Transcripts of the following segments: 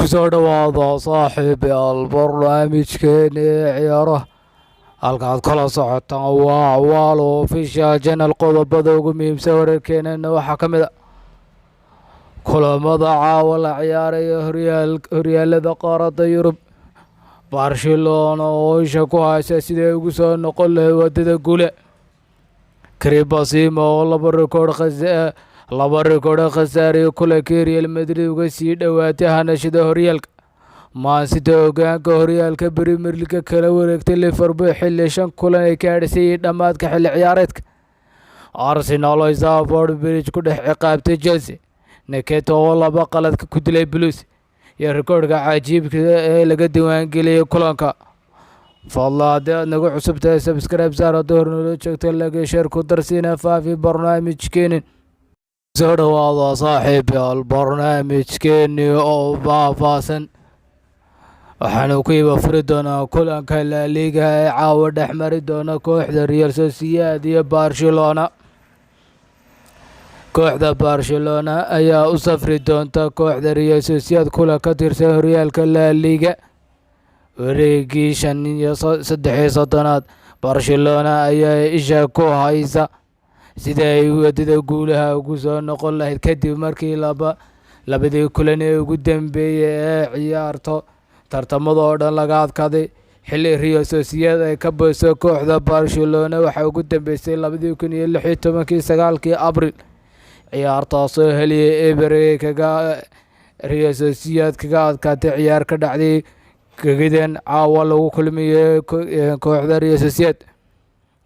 Kusoo dhawaada, saaxiibayaal, barnaamijkeena ee ciyaaraha. Halkaad kala socotaan waa Waalo Official Channel. Qodobada ugu muhiimsan wararkeenana waxaa ka mid ah kulamada caawa la ciyaaraya horyaalada qaaradda Yurub. Barcelona oo isha ku haysa siday ugu soo noqon lahayd wadada guule. Karim Benzema oo laba rikoodh khasaariyo kulankii Real Madrid uga sii dhowaatay hanashada horyaalka. Man City hogaanka horyaalka Premier League kala wareegtay Liverpool xilli shan kulan ay ka hadhsayay dhammaadka xilli ciyaareedka. Arsenal oo Stamford Bridge ku dhex ciqaabtay Chelsea. Nketiah oo laba qaladka ku dilay Blues iyo rikoodhka cajiibka ee laga diiwaangeliyay kulanka. Fadlan, haddii aad nagu cusub tahay, subscribe saar. Haddii hor noola joogto, like, share ku darsiina, faafi barnaamijkeeni. Soo dhawaada, saaxiibayaal, barnaamijkeeni oo faahfaahsan. Waxaanu ku iba furi doonaa kulanka La Liga ee caawa dhex mari doona kooxda Real Sociedad iyo Barcelona. Kooxda Barcelona ayaa u safri doonta kooxda Real Sociedad kulan ka tirsan horyaalka La Liga, wareegii 35aad. Barcelona ayaa isha ku haysa sida ay wadada guulaha ugu soo noqon lahayd kadib markii labadii kulan ee ugu dambeeyey ee ciyaarto tartamada oo dhan laga adkaaday, xilli Real Sociedad ay ka badiso kooxda Barcelona waxaa ugu dambeysay 2016-kii, 9-kii Abril, ciyaartaasoo 1-0 kaga Real Sociedad kaga adkaatay ciyaar ka dhacday gegidan caawa lagu kulmiyey kooxda Real Sociedad.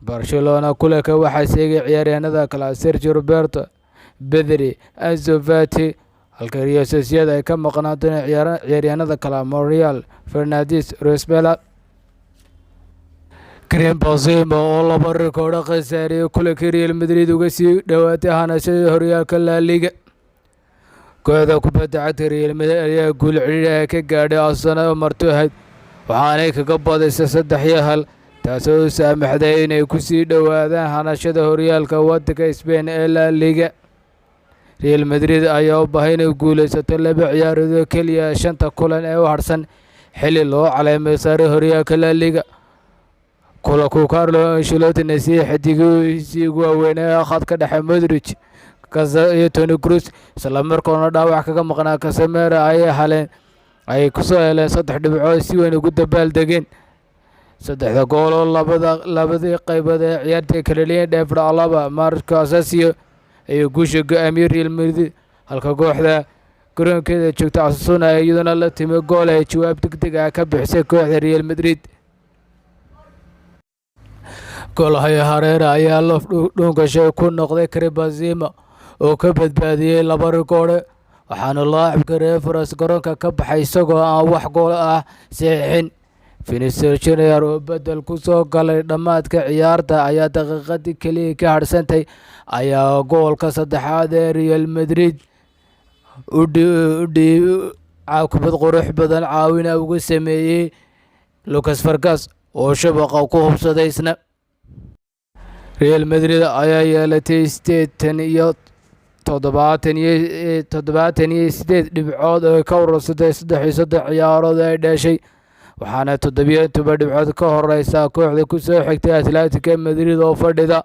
Barcelona kulanka waxaa seegay ciyaaryahanada kale Sergio Roberto, Pedri, Ansu Fati, halka Real Sociedad ay ka maqnaan ciyaaryahanada kale Monreal, Fernandes, Rosbella. Karim Benzema oo laba rikoodho khasaariyey kulankii Real Madrid uga sii dhowaatay hanashada horyaalka La Liga. Kooxda kubadda cagta Real Madrid ayaa guul cidhiidhi ka gaadhay Osasuna oo marti ahayd, waxaanay kaga badisay 3-1, taasoo u saamaxday inay ku sii dhowaadaan hanashada horyaalka waddanka Spain ee La Liga. Real Madrid ayaa u baahay inay guuleysato laba ciyaarood oo keliya shanta kulan ee u harsan xilli loo caleemay saaray horyaalka La Liga. Kulanku Carlo Ancelotti siiyey xidigihiisii ugu waaweynaa ee khadka dhexe, Modric iyo Toni Kroos, isla markaana dhaawac kaga maqnaa Casemiro, ayay haleen ay kusoo heleen saddex dhibcood si weyn ugu dabaaldegeen. Saddexda gool oo labadii qaybood ee ciyaarta kala dhaliyeen David Alaba, Marco Asensio ayuu guusha go'aamiyey Real Madrid, halka kooxda garoonkeeda joogta Osasuna ay iyaduna la timi gool ay jawaab degdeg ah ka bixisay kooxda Real Madrid. Goolhaye Herrera ayaa laf dhuungashay ku noqday Karim Benzema oo ka badbaadiyey laba rikoodhe, waxaana laacibka reer France garoonka ka baxay isagoo aan wax gool ah saxiixin. Vinicius Junior oo bedel ku soo galay dhammaadka ciyaarta ayaa daqiiqadii keliya ka hadhsantay ayaa goolka saddexaad ee Real Madrid u kubad qurux badan caawina uga sameeyey Lucas Vazquez oo shabaqa ku hubsaday isna. Real Madrid ayaa yeelatay sideetan iyo toddobaatan iyo 78 dhibcood oo ka urursatay 33 ciyaarood ay dhashay, waxaana 17 dhibcood ka horeysa kooxda ku soo xigtay, Atletico Madrid oo fadhida.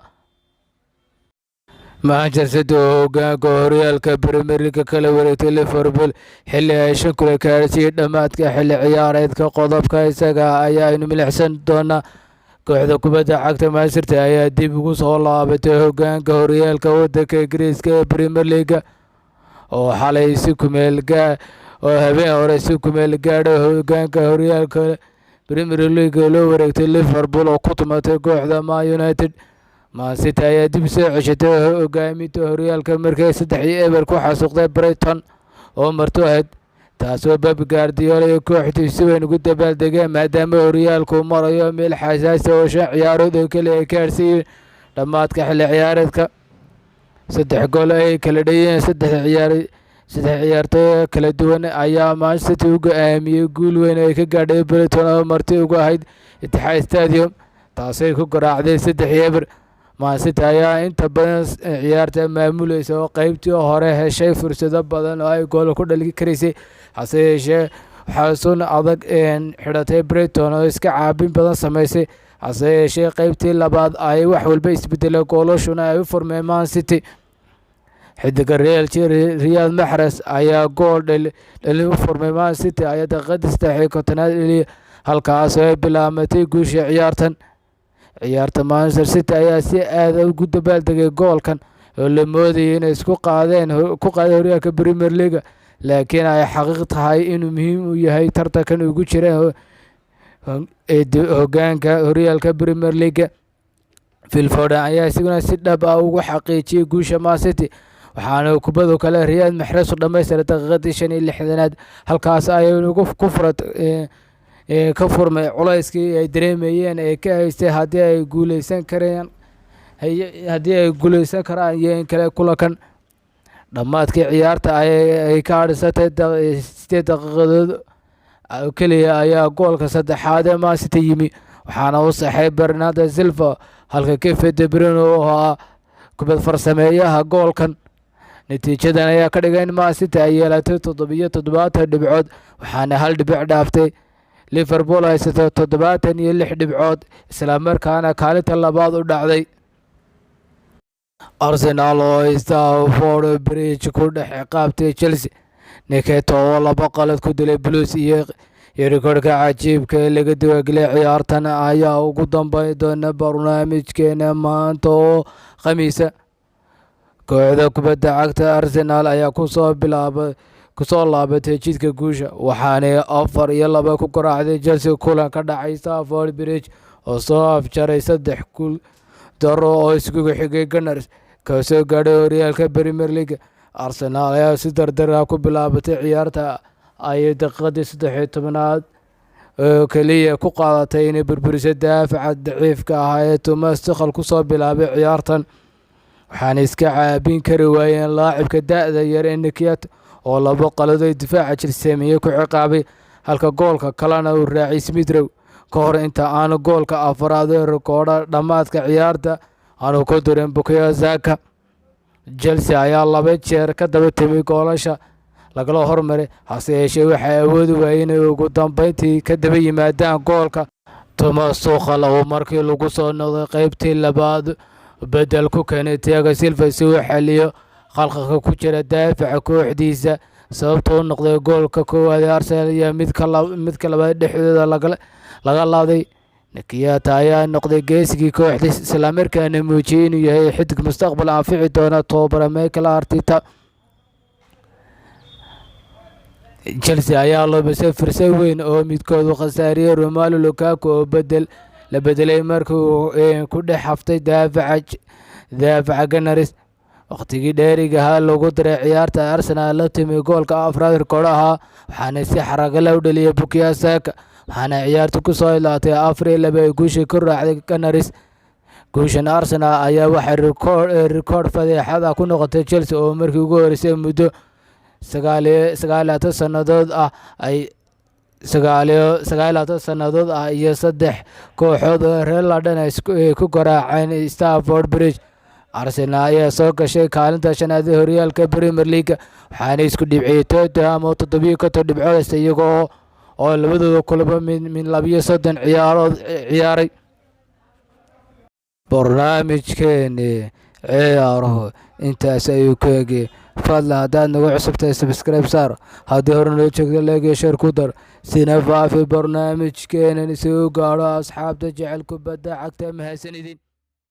Manchester City oo hogaanka horyaalka Premier League kala wareegtay Liverpool xilli ay shan kulan ka hadhsayay dhammaadka xilli ciyaareedka. Qodobka isaga ayaa aynu milicsan doonaa. Kooxda kubadda cagta Manchester City ayaa dib ugu soo laabatay hogaanka horyaalka waddanka Ingiriiska ee Premier League oo xalay si kumeel gaa oo habeen hore si kumeel gaadhay hogaanka horyaalka Premier League loo wareegtay Liverpool oo ku tumatay kooxda Man United. Man City ayaa dib soo ceshatay hogaaminta horyaalka markay 3-0 ku xasuuqday Brighton oo marti ahayd, taasoo Pep Guardiola iyo kooxdiisu si weyn ugu dabaaldegeen, maadaama horyaalku marayo meel xasaasi oo shan ciyaarood oo keliya ay ka harsiiyeen dhammaadka xilli ciyaareedka. Saddex gool ay kala dhayeen saddex ciyaartoy kala duwan ayaa Man City u go'aamiyey guul weyn ay ka gaadhay Brighton oo marti ugu ahayd Etihad Stadium, taasay ku garaacday 3-0. Man City ayaa inta badan ciyaarta maamulaysa oo qeybtii hore heshay fursado badan oo ay gool ku dhali karaysay. Hase yeeshee, waxaa sun adag xidhatay Brighton oo iska caabin badan sameysay. Hase yeeshee, qeybtii labaad ay wax walba isbedelay, goolashuna ay u furmeen Man City. Xidiga Real Riyad Mahrez ayaa gool dhalin u furmay Man City ayaa daqiiqadii 53aad dhaliyay, halkaas oo ay bilaabatay guusha ciyaartan. Ciyaarta Manchester City ayaa si aad ugu dabaaldegay goolkan oo la moodayay inay isku qaadeen ku qaadeen horyaalka Premier League, laakiin ay xaqiiq tahay inuu muhiim u yahay tartankan ugu jira hogaanka horyaalka Premier League. Phil Foden ayaa isaguna si dhab ah ugu xaqiijiyay guusha Man City, waxaana kubadu kale Riyad Mahrez u dhamaystiray daqiiqadii 65aad. Halkaas ay ku furat ka furmay culayskii ay dareemayeen ee ka haystay haddii ay guuleysan karaan iyo in kale kulankan. Dhammaadkii ciyaarta ay ka hadhisatay 8 daqiiqadood keliya ayaa goolka saddexaad ee Man City yimi, waxaana u saxay Bernardo Silva, halka Kevin De Bruyne uu ahaa kubad farsameeyaha goolkan. Natiijadan ayaa ka dhigay in Man City ay yeelatay 77 dhibcood, waxaana hal dhibic dhaaftay Liverpool, haysato 76 dhibcood, islamarkaana kaalinta labaad u dhacday. Arsenal oo Stamford Bridge ku dhex ciqaabtay Chelsea, Nketiah oo laba qalad ku dilay Blues iyo rikoodhka cajiibka ee laga diiwaangeliyay ciyaartan ayaa ugu dambeyn doona barnaamijkeena maanta oo Khamiisa. Kooxda kubadda cagta Arsenal ayaa kusoo laabatay jidka guusha, waxaanay 4-2 ku garaacday Chelsea kulan ka dhacay Stamford Bridge oo soo afjaray saddex guul darro oo iskugu xigay Gunners kaasoo gaadhay horyaalka Premier League. Arsenal ayaa si dardar ah ku bilaabatay ciyaarta, ayay daqiiqadii 13aad oo keliya ku qaadatay inay burburiso daafaca daciifka ahaa ee Thomas Tuchel kusoo bilaabay ciyaartan, waxaana iska caabin kari waayeen laacibka da'da yar ee Nketiah oo labo qalad ay difaaca Chelsea sameeyey ku ciqaabay, halka goolka kalena uu raacay Smith Rowe ka hor inta aanu goolka afraad ee rikoodha dhammaadka ciyaarta aanu ku dirin Bukayo Saka. Chelsea ayaa laba jeer ka daba timay goolasha lagala hormaray, hase yeeshee waxay awoodi waayeen inay ugu dambeyntii ka daba yimaadaan goolka. Thomas Tuchel oo markii lagu soo noqday qeybtii labaad bedel ku keenay Thiago Silva si uu xaliyo khalkhalka ku jira daafaca kooxdiisa, sababta u noqday goolka koowaad ee Arsenal iyo midka labaad dhexdooda laga laaday. Nketiah ayaa noqday geesigii kooxdiisa, islamarkaana muujiyey inuu yahay xidig mustaqbal anfici doona tababare Mikel Arteta. Chelsea ayaa lumisay fursad weyn oo midkood uu khasaariyey Romelu Lukaku oo bedel la bedelay markii uu ku dhex haftay daafaca Gunners. Waqtigii dheeriga ahaa lagu daray ciyaarta, Arsenal la timi goolka afraad rikoodh ahaa, waxaana si xarago leh u dhaliyay Bukayo Saka, waxaana ciyaartu ku soo idlaatay 4-2 ay guusha ku raacday Gunners. Guushan Arsenal ayaa waxay rikoodh fadeexad ah ku noqotay Chelsea oo markii ugu horeysay muddo 29 sannadood ah ay 29 sannadood ah iyo saddex kooxood oo reer London ay ku garaaceen Stamford Bridge. Arsenal ayaa soo gashay kaalinta shanaad ee horyaalka Premier League, waxaana isku dhibciyey Tottenham oo 57 dhibcood haysta, iyagoo oo labadooda kulaba min 32 ciyaarood ciyaaray. Barnaamijkeeni ciyaaruhu intaas ayuu ku egay. Fadlan haddaad nagu cusubtahay, subscribe saar. Haddii hore noo joogto, like iyo share ku dar, sina faafi barnaamijkeenan si uu gaadho asxaabta jecel kubadda cagta. Mahadsanidin.